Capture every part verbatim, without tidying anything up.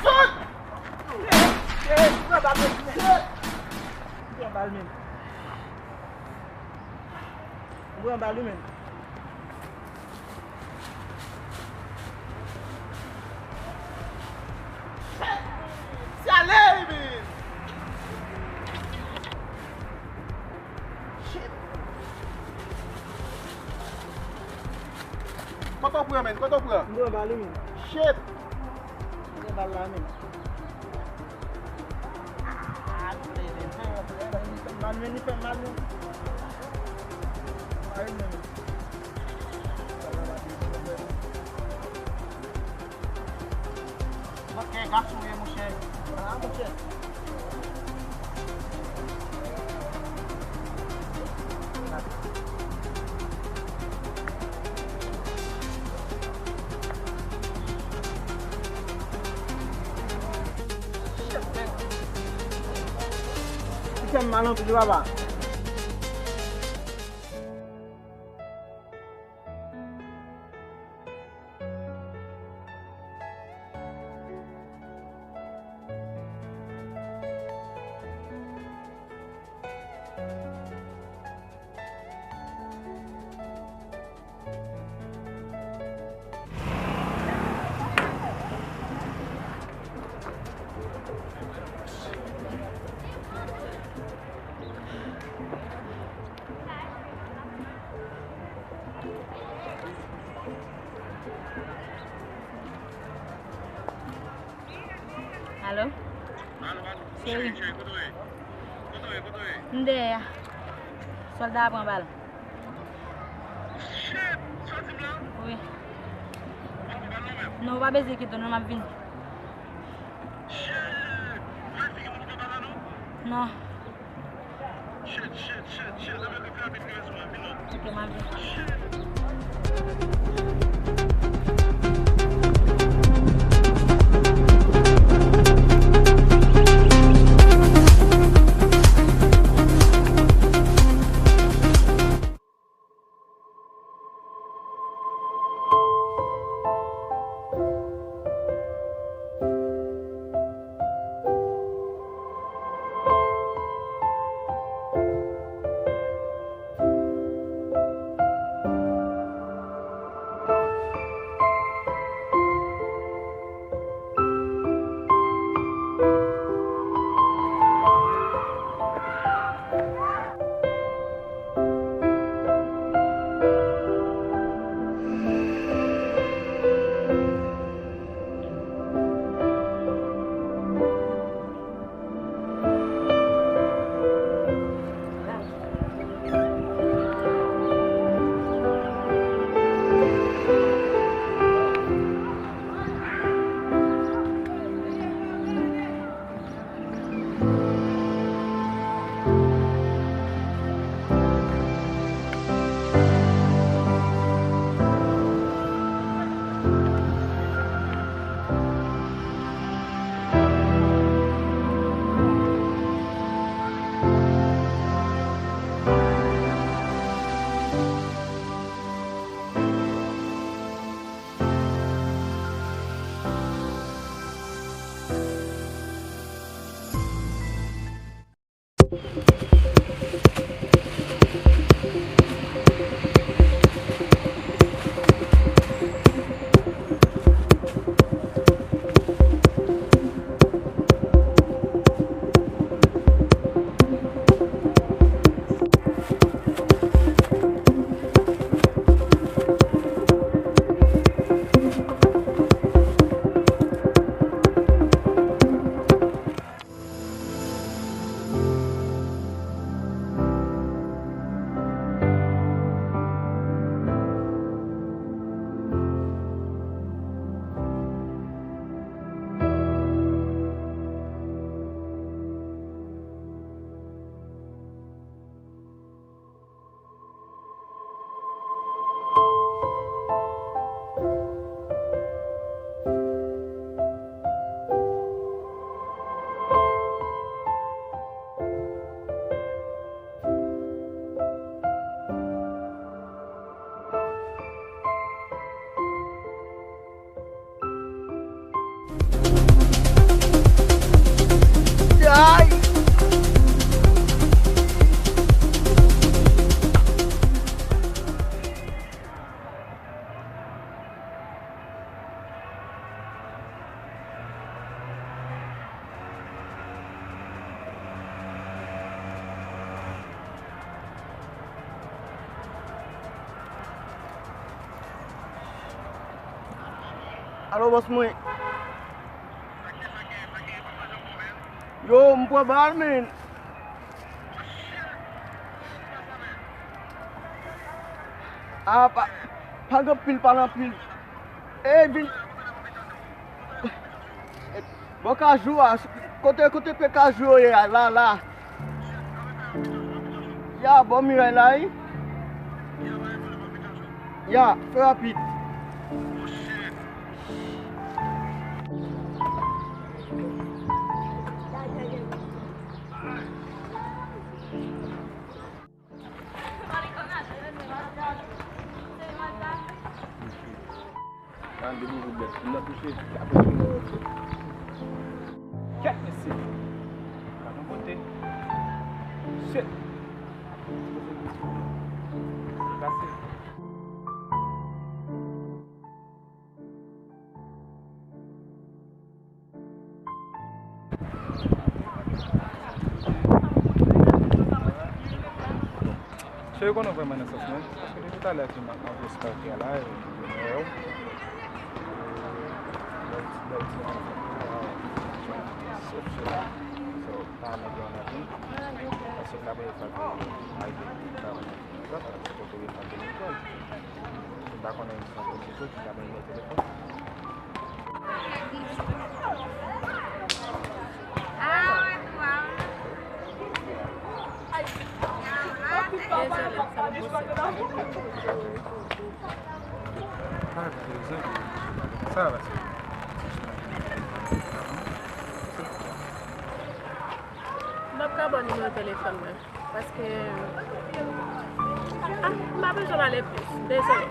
Sot! Hey, hey, pran bal menm. Pran bal menm. Pran bal wi menm. Salé, man! Shit! Kote w pran, man? Kote w pran? M pran bal wi menm. Shit! M pran bal la menm. Ah, li fè mal, men li fè mal, men. Ay, men. Ok, gason ye, monchè. Ah, monchè. Li fè m mal anpil, papa. Alo? Alo, alo. Cheri. Cheri, cheri, kote w ye? Kote w ye, kote w ye? M dèyè a. Sòlda a pran bal. Shit! Sa w di m la? Wi. W ap pran bal la w menm? Non, ou pa bezwen kite w non, m ap vini. Shit! Ou wè figi moun ki pran bal la non? Non. Shit, shit, shit, shit. Anben, fè rapid, rive sou mwen, vin non. Ok, m ap vini. Alo, bòs mwen. Yo, m pran bal, men. A, pa, pa gen pil, pa nan pil. E, vin. Bò kajou a, kote, kote pye kajou yo ye a, la, la. Ya, bò miray la, wi. Ya, fè rapid. Kèt mesye. Gad yon kote. Shit. Kase. Cheri, konnen w vrèman nan sans mwen, paske depi talè ke m ap, m ap wè stalker la, e, m wè w. Bèl ti, bèl ti enfant. Sèf cheri. So, pa mete w nan vin. Paske la premye fwa ke m rive travay nan vin nan, paske se kote yo pa gen lekòl. M pa konnen sa pou se ki ta ban mwen telefòn. M p ap ka ba w nimewo telefòn mwen. Paske, ah, m pa bezwen l ale plis. Dezole.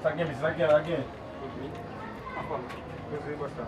Sa k gen, mesye, sa k gen la, gen?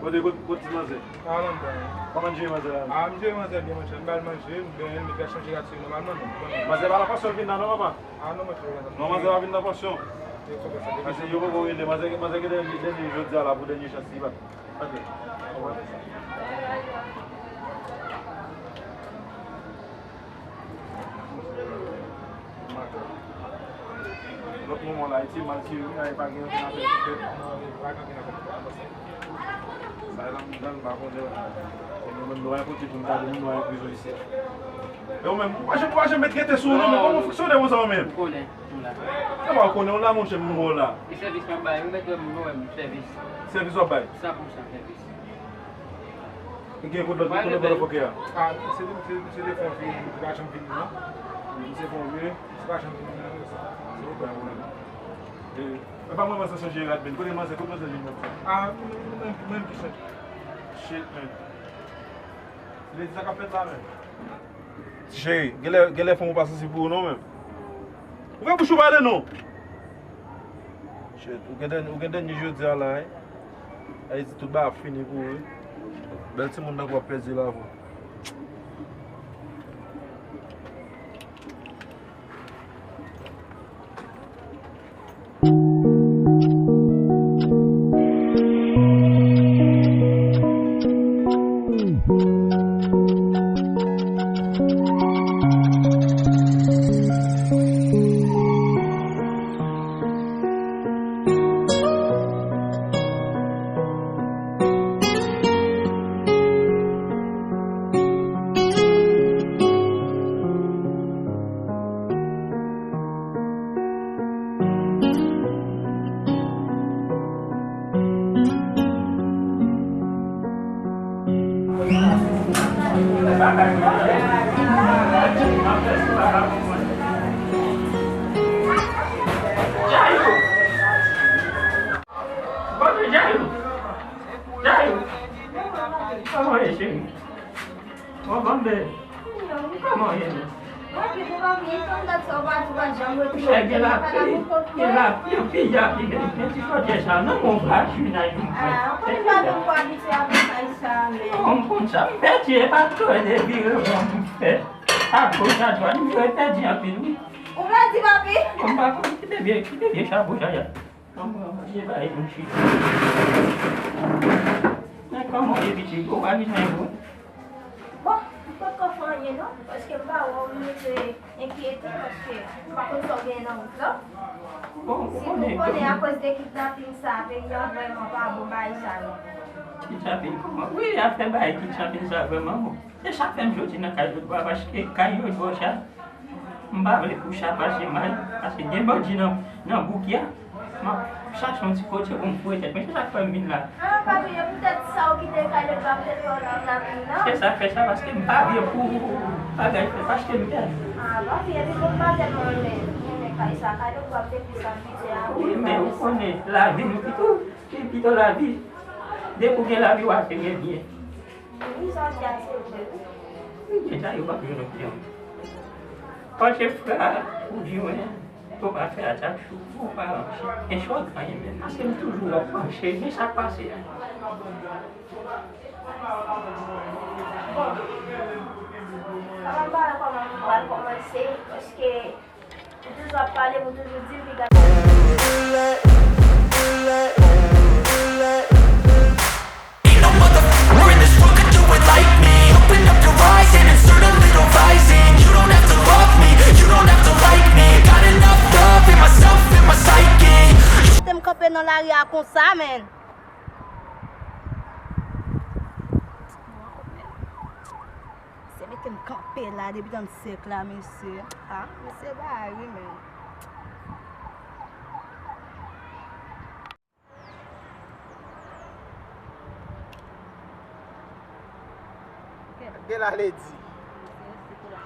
Kote, kote, kote ti manzè? A, nan men. Kòman jere manzè la? A, m jere manzè byen, monchè. M ba l manje, m benyen l, m mete l chanje rad sou li nòmalman, non. Manzè pa nan pansyon l vin la, non, papa? A, non, monchè. Non, manzè pa vin nan pansyon. Paske yo poko rele. Manzè, manzè gen dènye, dènye jodi a la pou dènye chans li, pa. Ok. Lòt moman la, Ayiti mal tire, wi, la, e pa gen ankenn afè ki fèt. Sa e nan mouda, m pa konnen. E nou menm, nou pa gen kote pou n gade moun, nou pa gen prizon isi. E ou menm, ou pa janm, ou pa jann met gete sou ou, non, men kòman w fonksyone konsa ou menm? M konnen, m la. Kòman w konnen w la, monchè, m wè w la? E sèvis m ap bay, ou mèt wè m, ou wè m, sèvis. Sèvis w ap bay? San pou san sèvis. Gen kote lòt, kote lòt fòkè a? A, se, se, se te fon vye, li pa janm vini, non. Li se fon vye? Li pa janm vini, non, se, se pa yon pwoblèm. E, e pa mwen, mwen sa chanje rad, men kote manzè, kote manzè vin nan sa? A, mwen, mwen, mwen ki chanje. Shit, man. Lady, sa k ap fèt la, men? Ti cheri, genlè, genlè fanm ou pa santi pou ou non, menm. Ouvè bouch ou pale non. Shit, ou gen dèn-, ou gen dènye jodi a la, wi. Ayiti, tout bagay ap fini pou ou, wi. Bèl timoun nan w ap pèdi lavi w. Kote Jayou? Jayou! Kòman w ye, cheri? Bon, bon, bebe. Kòman w ye menm? Chè gen lapli, gen lapli, anpil lapli, men, men ti chòdjè sa, nan men w pa jwi nan yon pwen. Non, m konn sa, m pèdi, e pa twò, e vire won m fè. Agoch, adwat, m vire pèdi anpil, wi. Ou pèdi, papi? Bon, m pa konn, kite bebe, kite bebe chapo sa, ya. Kòman, kòman, je bay moun chita. Men kòman w ye, pitit? Ou pa vin jwenn ou? Bon, m potko fè anyen non, paske m pa wè w, m rete enkyete, paske m pa konn sa w genyen nan wout la. Bon, ou konnen, sitou w konnen akoz de kidnaping sa, peyi an vrèman pa bon bagay sa non. Kidnaping kòman? Wi, afè bagay kidnaping sa vrèman bon. Se sa k fè m soti nan kay lòt bò a, paske kay lòt bò sa, m pa vle pou sa pase mal, paske gen bandi nan, nan bouk ya. M ap chache yon ti kote pou m foure tèt mwen, se sa k fè m vin la. Ah, papi, e poutèt sa w kite kay lòt bò a, poutèt pa w nan lapli, non? Se sa k fè sa, paske m pa vle pou bagay fè, paske m pèdi. Ah, papi, epi bon, m pa tèlman renmen, renmen kay sa, kay lòt bò a, m te plis anbitye a. Wi, men ou konnen, lavi nou pito, pi, pito lavi. Depi w gen lavi, w ap gen byen. Wi, sa w di a se vre, wi. Wi, men sa yo p ap jwenn okenn. Panche fra, ou di mwen, ou pa fè a chak jou, ou pa ranche. E sa w ganyen menm? Paske m toujou wè w panche, men sa k pase a? Bon, sa pa m pa wè kòman m pral kòmanse, paske Ou toujou ap pale, ou toujou di m piga. Ain't no motherfucker in this world could do it like me. Open up your eyes and insert a little rising. You don't have to love me, you don't have to like me. Got enough love in myself, in my psyche. Kite m kanpe nan lari a konsa, men. Se mete m kanpe la depi tann sèk la, mesye. Ah, mesye bay wi, men. Gen la, Lady.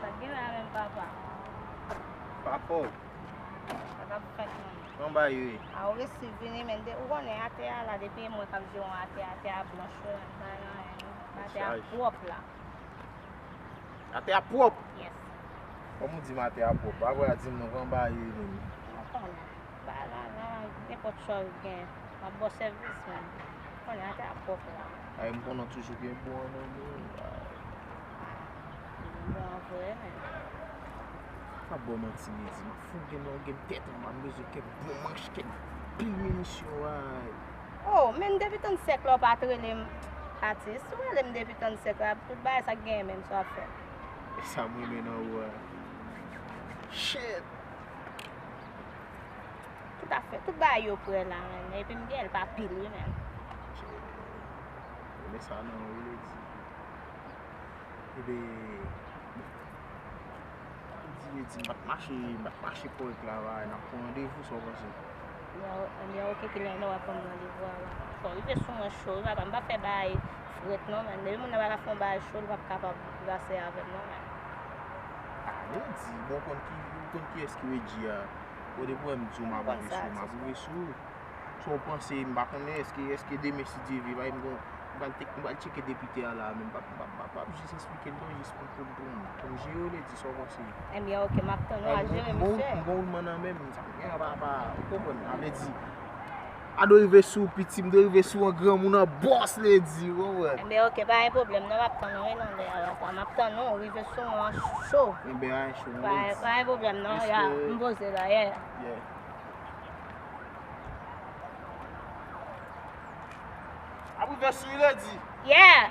Sa gen la menm, papa. Pa fò. Sa k ap fèt, menm? Kòman bagay yo ye? A, ou resi vini, men de, ou konnen atè a la, depi e mwen k ap jere atè a, atè a blanch, wi, men pa gen anyen, non. Atè a pwòp la. Atè a pwòp. Yes. Kòm ou di m atè a pwòp, pa vre a di m non, kòman bagay yo ye menm? Ou konnen, bagay la, la, nenpòt sa w gen, m ap ba w sèvis menm. Ou konnen atè a pwòp la. Ay, m konnen w toujou gen bon an nan men w. Ay. Bon an vre menm. Pa ba w manti, Lady, m ap fouke nan w, gen tèt an, m bezwen kèk bon manch, kèk pil minisyon, ay. Oh, men depi tann sèk la w pa t rele m atis. Ou rele m depi tann sèk la, tout bagay sa k genyen menm sa w ap fè. E sa m renmen nan ou a. Shit! Tout afè, tout bagay yo prè la, men epi m gen l pa pil wi menm. Renmen sa nan ou wi, Lady. Ebyen, bon. Di, di, m pa t mache, m pa t mache kòrèk la, va, n ap pran randevou, sa w panse? Ebyen, ebyen, oke, kilè w ap ban m randevou a, va? Fò w rive sou mwen cho, wi, papa, m pa fè bagay frèt, non, men. Depi moun nan pa ka fè yon bagay cho, li p ap kapab ranse avè m, non, men. Ale di, bon, konn ki, konn kiyès ki Reggie a? Bon, depi w wè m di w m ap rive sou ou, m ap rive sou ou. Sa w panse, m pa konnen, èske, èske demen, si Dye vle, m pral tek-, m pral tcheke depite a la, men m p ap, m p ap, m p ap jis esplike l non, jis pou, pou, pou m, pou m jere w, Lady, sa w panse? Ebyen, oke, m ap tann ou al jere misye. M gon woulman nan men m, sa m gen an papa, ou konprann, sa vle di, a dwe rive sou ou, piti, m dwe rive sou ou an granmoun, an bòs, Lady, ou konprann? Ebyen, oke, pa gen pwoblèm non, m ap tann ou wi nan lè a, papa, m ap tann ou, rive sou mwen cho. Ebyen, pa gen cho non, Lady. Pa gen pwoblèm non, ya, m poze la, yeah. Yeah. Ap rive sou li, Lady. Yeah!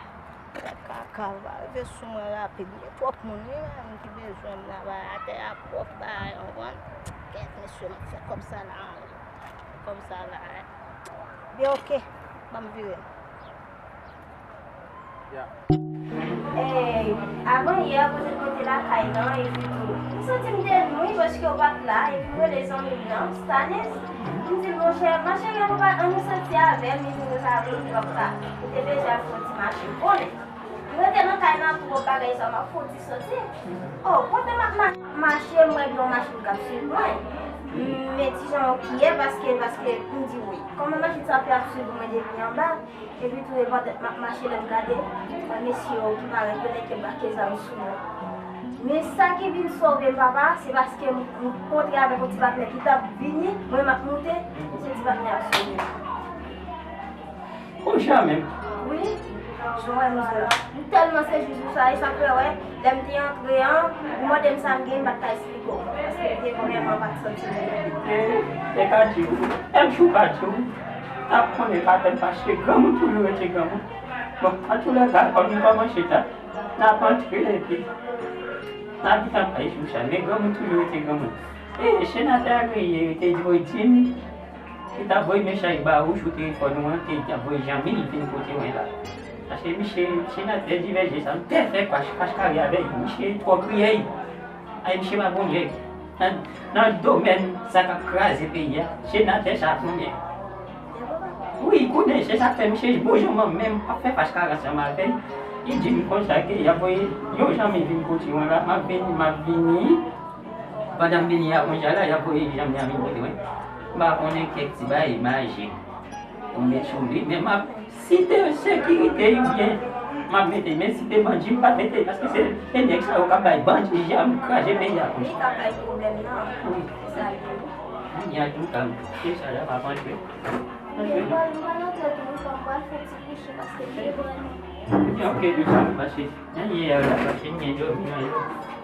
Kaka, va rive sou mwen rapid. Gen twòp moun, wi, menm ki bezwen m la, ba, atè a pwòp, ba, yon konn. Kèt, mesye, m ap fè kòb sa la, kòb sa la, eh. Byen, oke, ban m vire. Ey, avan yè, kote m rete lakay lan, epi tou, m santi m te nwi paske w pa t la, epi m rele zanmi m nan, Stanis, m di l, monchè, mache gen nou pa, ann nou soti avè m, epi nou ta vle, nou p ap ka, m te bezwen ap fè yon ti mache, w konnen. M rete nan kay lan twòp, Bagay sa m ap fouti soti. Oh, pandan m ap ma- mache, m wè gen yon machin k ap swiv mwen. M men ti jan yon kiyè paske, paske m di wi. Kòman machin sa fè ap swiv mwen depi anba? Epi tou, e pandan m ap mache, lè m gade, wè mesye yo ki parèt yo nèk yo brake zam sou mwen. Men sa ki vin sove m, papa, se paske m m kontre avèk yon ti patnè ki t ap vini, mwen m ap moute, se ti patnè a ap sove m. Konsa menm. Wi, jan w wè nou la. M tèlman sezi pou sa, e sa k fè, wè, lè m te antre an, ou mande m sa m gen, m pa t ka eksplike w. Paske m te vrèman pa t santi m byen. E, e ka di w, menm si w pa di w, t ap konnen pa pèn paske granmoun toujou rete granmoun. Bon, antoulèka, kòm nou kòmanse ta, n ap antre epi n ap gentan bay sou sa, men granmoun toujou rete granmoun. E, senatè Agriye te voye di m, li t ap voye mesaj ba ou sou telefòn ou an, ke li t ap voye Janmil vin kote mwen la. Paske misye, senatè Divèje sa, m te fè fach, fach kare avè l, misye twò griyèy. Ay, misye pa bon nèg. Nan, nan domèn sa k ap kraze peyi a, senatè sa konnen. Wi, li konnen, se sa k fè misye bon jan mwen menm ap fè fach kare ansanm avè l. Li di m konsa ke y ap voye yon Janmil vin kote mwen la, m ap vini, m ap vini. Pandan m vini a konsa la, y ap voye Janmil vin kote mwen. M pa konnen kèk ti bagay majik pou m met sou li, men m ap, si te sekirite oubyen m ap mete, men si te bandi, m p ap mete, paske se, se nèg sa yo k ap bay bandi zam, kraze peyi a konsa. Li ka bay pwoblèm nan. Wi. Se sa l ye. Wi, antouka, se sa la, m ap antre. Antre. M pral, m pral antre tou, m pral fè ti kouche, paske m te pran. Ok, ok, nou sa, paske, anyen, la, paske, m gen dòmi, anyen.